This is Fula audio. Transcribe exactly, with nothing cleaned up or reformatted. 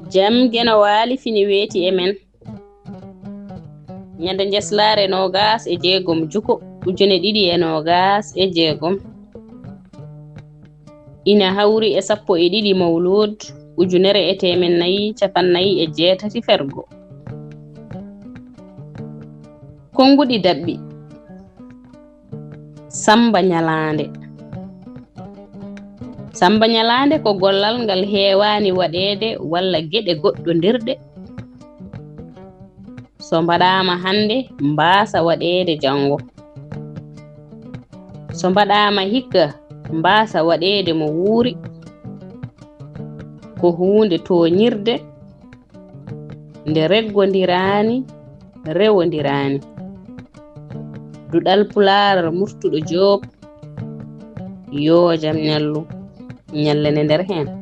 Jam geno waali fini weeti e men. Ñande njeslaare noogaas e jeegom juko ujune ɗiɗi e noogaas e jeegom. Ina hawri e sappo e ɗiɗi mawluud ujunere e teemen nayi capannay e jeetati fergo. Konnguɗi daɓɓi. Samba ñalaande. Samba ñalaande ko gollal ngal heewaani waɗeede walla geɗe goɗɗondirɗe. So mbaɗaama hannde, mbaasa waɗeede janngo. So mbaɗaama hikka, mbaasa waɗeede mo wuuri. Ko huunde tooñirde nde reggondiraani, rewondiraani. Duɗal Pulaar Murtuɗo Joob, yoo jam ñallu, ñallene nder heen.